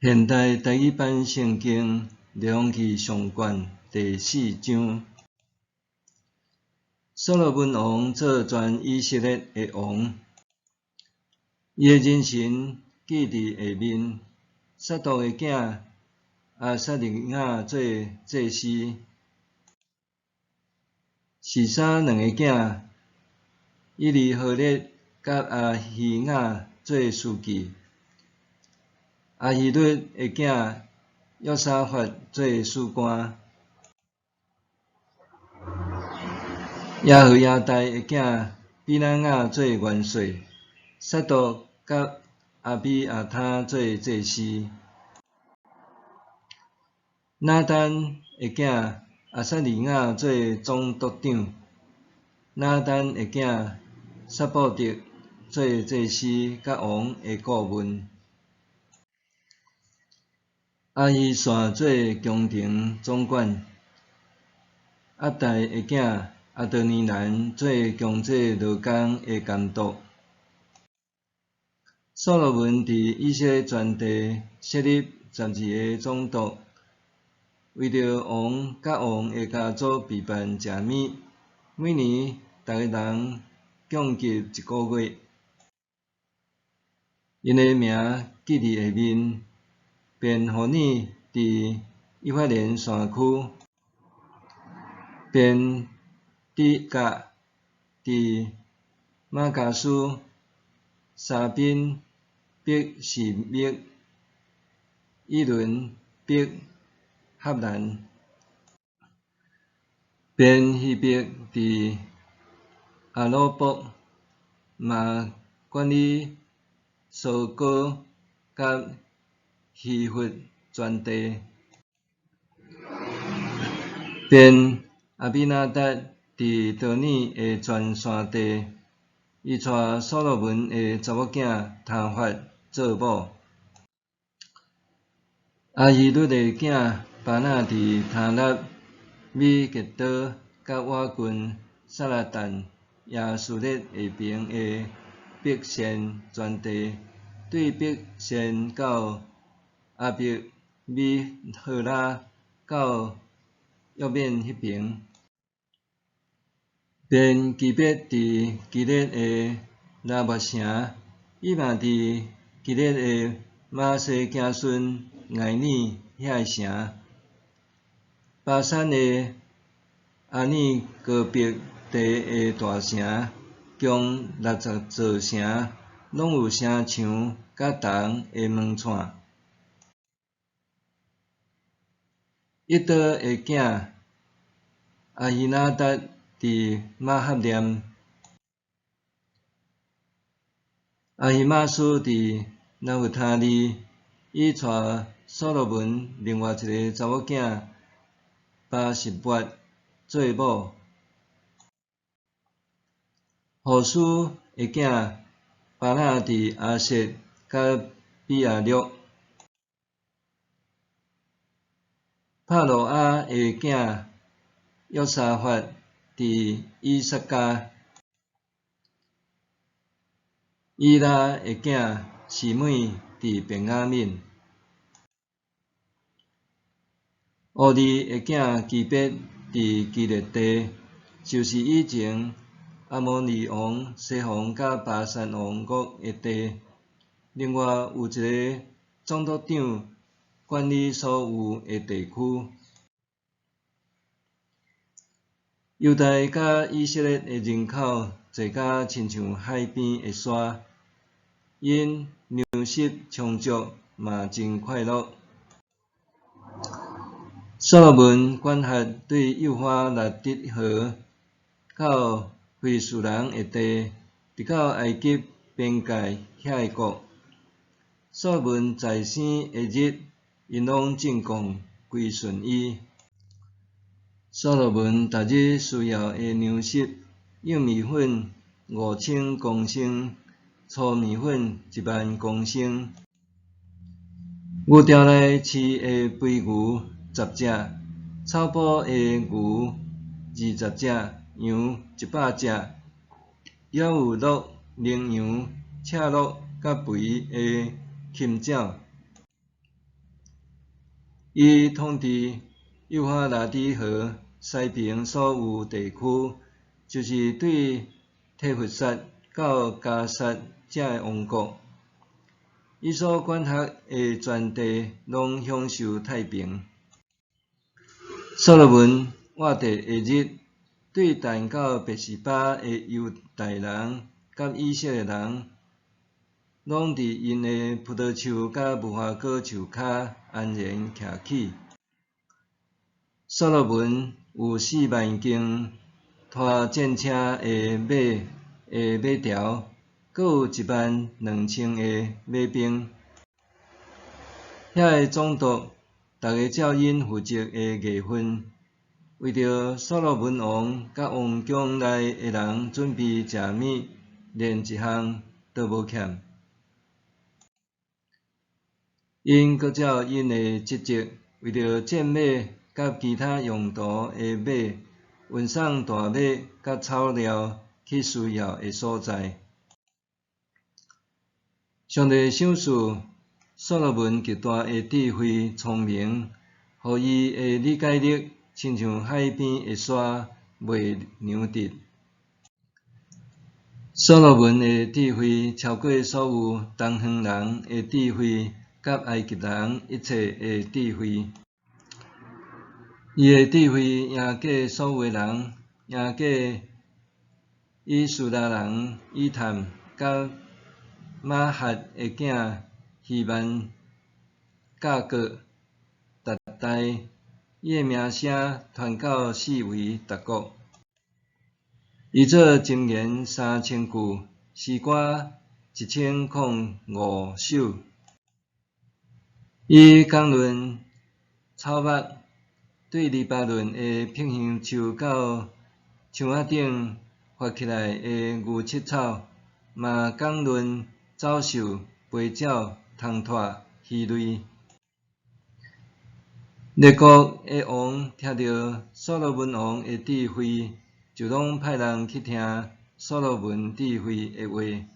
現代台語版聖經列王紀上卷第四章，所羅門王做全以色列的王，伊的人神記佇下面。撒督的囝亞撒利雅做祭司，示沙兩个囝以利何烈佮亞希雅做司祭。亞希律的囝約沙法做史官，耶何耶大的囝比拿雅做元帥，撒督佮亞比亞他做祭司，拿單的囝亞撒利雅做總督長，拿單的囝撒布德做祭司佮王的顧問。亞希散做宮廷總管，押大的囝亞多尼蘭做強制勞工的監督。所羅門佇以色列全地設立12个總督，為著王佮王的家族備辦食物，每年逐个人供給一个月。𪜶的名記佇下面。便何尼佇以法蓮山區，便底甲佇瑪迦斯、沙賓、伯示麥、以倫、伯哈蘭，便希伯佇亞魯卜，嘛管理梭哥佮希弗全地，便亞比拿達佇多爾的全山地，伊娶所羅門的查某囝他法做某。亞希律的囝巴拿佇他納、米結多佮倚近撒拉但耶書列下爿的伯善全地，對伯善到亞伯米何拉到約緬彼爿，便基別佇基列的拉末城，伊嘛佇基列的瑪西子孫埃爾遐个城，巴珊的亞爾戈別地的大城，共60座城，攏有城牆佮銅的門掣。益多的囝亞希拿達佇瑪哈念，亞希瑪斯佇拿弗他利，伊娶所羅門另外一个查某囝巴實抹做某。戶書的囝巴拿佇亞設佮比亞略。帕魯亞的囝約沙法佇以薩迦，以拉的囝示每佇便雅憫，烏利的囝基別佇基列地，就是以前亞摩利王西宏佮巴珊王噩的地。另外有一个總督長管理所有的地區。猶大佮以色列的人口濟甲親像海邊的沙，𪜶糧食充足，嘛真快樂。所羅門管轄對幼發拉底河到非利士人的地，直到埃及邊界遐个國。所羅門在生的日，𪜶攏進貢歸順伊。所羅門逐日需要的糧食，幼麵粉5000公升，粗麵粉1萬公升。牛牢內飼的肥牛10隻，草埔的牛20隻，羊100隻，猶有鹿、羚羊、赤鹿佮肥的禽鳥。伊統治幼發拉底河西爿所有地區，就是對提弗薩到迦薩遮个王國。伊所管轄的全地攏享受太平。所羅門活著的日，對但到別是巴的猶大人佮以色列人，攏佇𪜶的葡萄樹佮無花果樹跤安然徛起。所羅門有4萬弓拖戰車的馬的馬條，閣有1萬2千个馬兵。遐个總督，逐个照𪜶負責的月份，為著所羅門王佮王宮內的人準備食物，連一項都無欠。𪜶閣照𪜶的職責，為著戰馬佮其他用途的馬，運送大麥佮草料去需要的所在。上帝賞賜所羅門極大的智慧聰明，予伊的理解力親像海邊的沙，袂量得。所羅門的智慧超過所有東方人的智慧，佮埃及人一切的智慧。伊的智慧贏過所有的人，贏過以斯拉人以探佮瑪哈的囝希曼佮各達大，伊的名聲傳到四圍逐國。伊做箴言3000句，詩歌1005首。伊講論草木，對黎巴嫩的柏香樹到牆仔頂發起來的牛膝草，嘛講論走獸、飛鳥、蟲蟥、魚類。列國的王聽著所羅門王的智慧，就攏派人去聽所羅門智慧的話。